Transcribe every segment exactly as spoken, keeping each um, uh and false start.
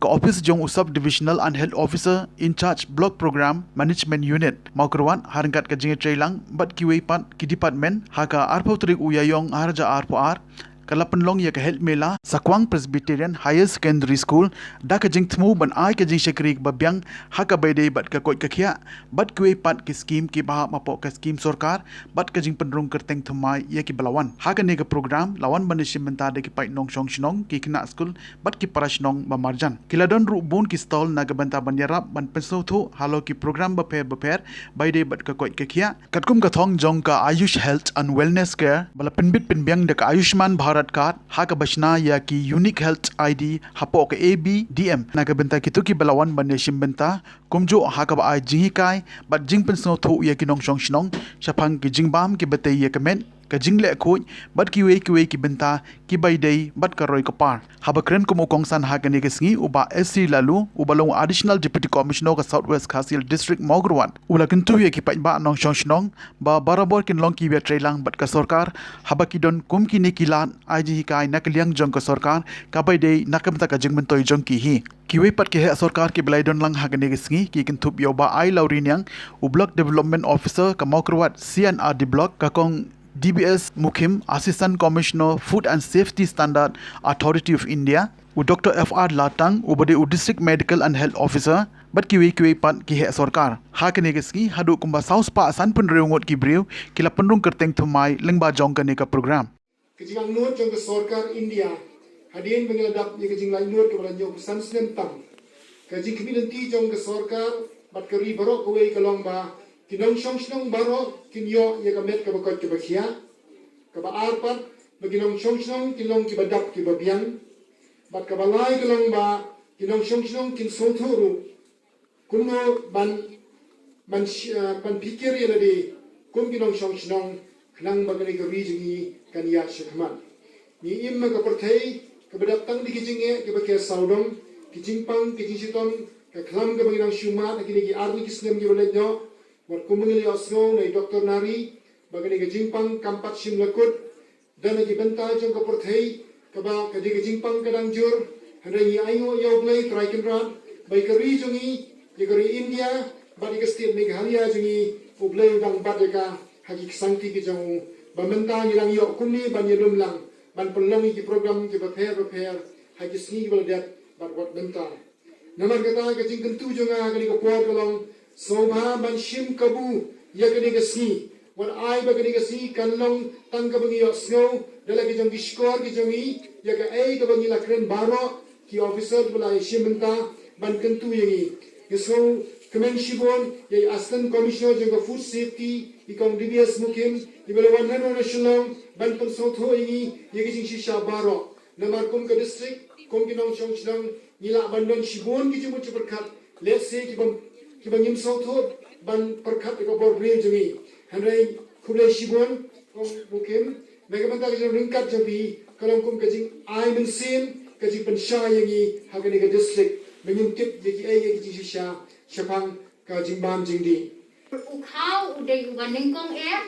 ka office jong u Sub Divisional and Health Officer in charge Block Program Management Unit Mawkyrwat, ha ryngkat ka jingïatreilang bad kiwei pat ki department, ha ka arphew tarik u Ïaïong arhajar arphew ar, ka la pynlong ïa ka Health Mela Sakwang Presbyterian Higher Secondary School, da ka jingthmu ban ai ka jingshakri ba biang ha kaba ïadei bad ka koit ka khiah bad kiwei pat ki skim kiba hap hapoh ka skim sorkar bad ka jingpynrung kyrteng thymmai ïa kiba la wan. Ha kane ka program la wan ban ïashim bynta da ki paid nongshong shnong, ki khynnah skul bad ki para shnong ba marjan. Ki la don ruh bun ki stall na ka bynta ban ïarap ban pynsngewthuh halor ki program bapher bapher ba ïadei bad ka koit ka khiah. Katkum ka thong jong ka Ayush Health and Wellness Care ba la pynbit pynbiang da ka Ayushman Bharat Card, ha kaba shna ïa ki Unique Health I D hapoh ka A B D M na ka bynta kito kiba la wan ban ïashim bynta, kumjuh ha kaba ai jinghikai bad jingpynsngewthuh ïa ki nongshong shnong shaphang ki jingbam kiba tei ïa ka met, ka jingleh khuid bad kiwei kiwei ki bynta kiba ïadei bad ka roi ka par. Haba kren kum u kongsan ha kane ka sngi, u Bah S C Laloo, uba long Additional Deputy Commissioner ka South West Khasi Hills District Mawkyrwat, u la kyntu ïa ki paidbah nongshong shnong ba barabor kin long kiba ïatreilang bad ka sorkar haba ki don kum kine ki lad ai jinghikai na ka liang jong ka sorkar kaba ïadei na ka bynta ka jingmyntoi jong ki hi. Kiwei pat ki heh sorkar kiba la ïadon lang ha kane ka sngi ki kynthup ïa u Bah I Lawriniang, u Block Development Officer ka Mawkyrwat C and R D Block, ka Kong D B S Mukhim, Assistant Commissioner Food and Safety Standard Authority of India, u Doctor F R Latang, uba dei u District Medical and Health Officer, bad kiwei kiwei pat ki heh sorkar. Ha kane ka sngi haduh kumba saw spah sanphew hynriew ngut ki briew ki la pynrung kyrteng thymmai lyngba jong kane ka program. Ka jingangnud jong ka sorkar India hadien ba ngi la dap ïa ka jinglaitluid kaba la ñiew san snem tam. Ka jingkhmih lynti jong ka sorkar bad ka ri baroh kawei ka long ba ki nongshong shnong baroh kin ïoh ïa ka met kaba koit kaba khiah. Kaba ar pat, ba ki nongshong shnong kin long kiba dap kiba biang. Bad kaba lai ka long ba ki nongshong shnong kin sngewthuh ruh kumno ban, ban sh-, eh, ban phikir ïa lade kum ki nongshong shnong, khnang ba kane ka ri jong ngi kan ïaid shakhmat. Ngi im ha ka pyrthei kaba dap tang da ki jingeh kiba ker sawdong, ki jingpang, ki jingshitom, ka khlam kaba ngi nang shu mad ha kine ki arngut ki snem kiba leit noh. Wat kum ba ngi la ïohsngew na i Doctor Nari ba kane ka jingpang kam pat shym la kut. Da na ki bynta jong ka pyrthei kaba ka dei ka jingpang ka dang jur, hynrei ngi ainguh ïa U Blei Trai Kynrad ba ïa ka ri jong ngi, ïa ka ri India bad ïa ka state Meghalaya jong ngi, U Blei u dang bat ïa ka ha ki ksangti ki jong u, ba mynta ngi dang ïoh kumne ban ïalum lang ban pynlong ïa ki program kiba pher bapher ha ki sngi kiba la dep bad wat mynta. Namar kata ka jingkyntu jong nga ha kane ka por ka long, sngewbha ban shim kabu ïa kane ka sngi. Wat ai ba kane ka sngi kan long tang kaba ngi ïohsngew da la ki jong ki shkor ki jong ngi ïa kaei kaba ngi la kren baroh ki officer kiba la ïashim bynta ban kyntu ïa ngi. Ngi sngewkmen shibun ïa i Assistant Commissioner jong ka Food Safety, i Kong D B S Mukhim, iba la wan naduh na Shillong ban pynsngewthuh ïa ngi ïa ki jingshisha baroh. Namar kum ka district, kum ki nongshong shnong, ngi lah ban don shibun ki jingmut jingpyrkhat. Let's say kiba, kiba ngim sngewthuh ban pyrkhat ïa ka bor briew jong ngi. Hynrei khublei shibun Kong Mukhim, na ka bynta ka jingryngkat jong phi, ka long kum ka jingai mynsiem, ka jingpynshai ïa ngi ha kane ka district. Ba ngin tip ïa kiei ïa ki jingshisha shaphang ka jingbam jingdih. U khaw u dei uba nyngkong eh,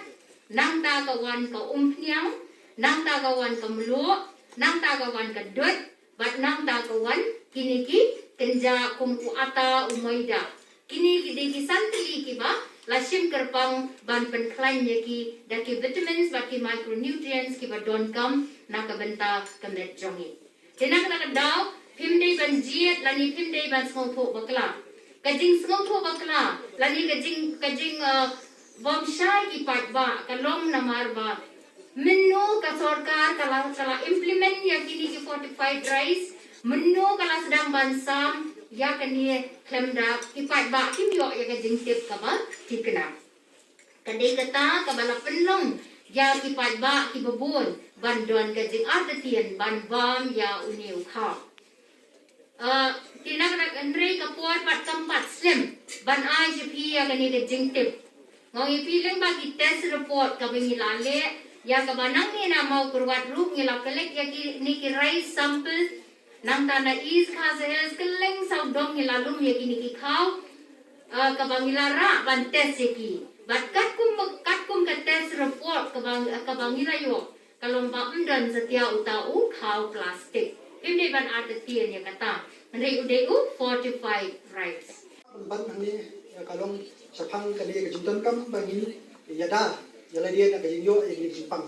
nangta ka wan ka umphniang, nangta ka wan ka mluh, nangta ka wan ka dud, bad nangta ka wan kine ki kynja kum u ata, u maida. Kine ki dei ki san tylli kiba la shim kyrpang ban pynkhlaiñ ïa ki da ki vitamins bad ki micronutrients kiba donkam na ka bynta ka met jong ngi. Te na kata ka daw, phim dei ban jied, lane phim dei ban sngewthuh bakla. Ka jingsngewthuh bakla, lane ka jing, ka jing, uh, bym shai ki paidbah, ka long namar ba mynno ka sorkar ka la, ka la implement ïa kine ki fortified rice, mynno ka la sdang ban sam ïa kane khlem da ki paidbah kim ïoh ïa ka jingtip kaba thikna. Ka dei kata kaba la pynlong ïa ki paidbah kiba bun ban don ka jingartatien ban bam ïa une u khaw. Ah, te na kata hynrei ka por pat kam pat slem ban ai sha phi ïa kane ka jingtip. Nga ong ïa phi lyngba ki test report kaba ngi la leh, ïa kaba nangne na Mawkyrwat ruh ngi la collect ïa kine ki rice sample. Nangta na East Khasi Hills kylleng sawdong ngi la lum ïa kine ki khaw, ah, kaba ngi la rah ban test ïa ki. Bad katkum, katkum ka test report kaba, kaba ngi la ïoh, ka long ba ym don satia uta u khaw plastik. Phim dei ban artatien ïa kata. Hynrei u dei u fortified rice. Ban hangne ïa ka long shaphang kane ka jingdonkam ba ngin ïada ïa lade na ka jingïoh ïa kane ka jingpang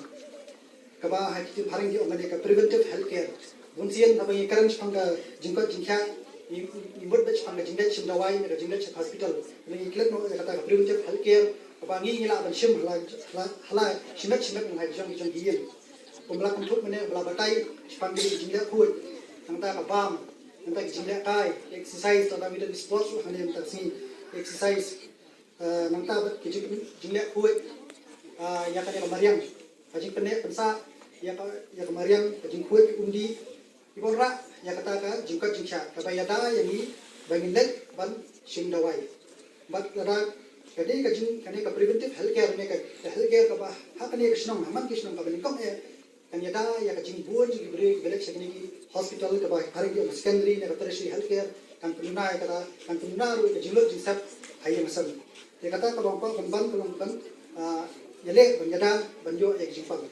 kaba ha ki ktien phareng ki ong kane ka preventive healthcare. Bun sien haba ngi kren shaphang ka jingkoit jingkhiah ngi mut beit shaphang ka jingleit shim dawai ne ka jingleit sha hospital. Ngi klet noh ïa kata ka preventive healthcare kaba ngi ngi lah ban shim hala hala hala shimet shimet ngi ha jong jong hi ïing. Kumba la kynthup mynne ba la batai shaphang ki jingleh khuid, nangta ka bam, nangta ki jingleh kai, exercise, nangta mih da sports ruh hangne mynta ka sngi, exercise, eh, nangta bad ki jing jingleh khuid, ah, ïa kane ka mariang, ka jingpynneh pynsah ïa ka ïa ka mariang, ka jingkhuid ki umdih, ki bun rah ïa kata ka jingkoit jingkhiah kaba ïada ïa ngi ba ngin leit ban shim dawai. Bad lada ka dei ka jing kane ka preventive healthcare ne ka healthcare kaba ha kane ka shnong ha man ki shnong kaba nyngkong eh kan ïada ïa ka jingbun jong ki briew kiba leit sha kine ki hospital kaba phareng ki ong secondary ne ka tertiary healthcare, kan pynduna ïa kata, kan pynduna ruh ïa ka jinglut jingsep ha ïing ha sem. Te kata kaba nga kwah ban ban ka long ban, ah, ïaleh ban ïada ban ïoh ïa ka jingpang.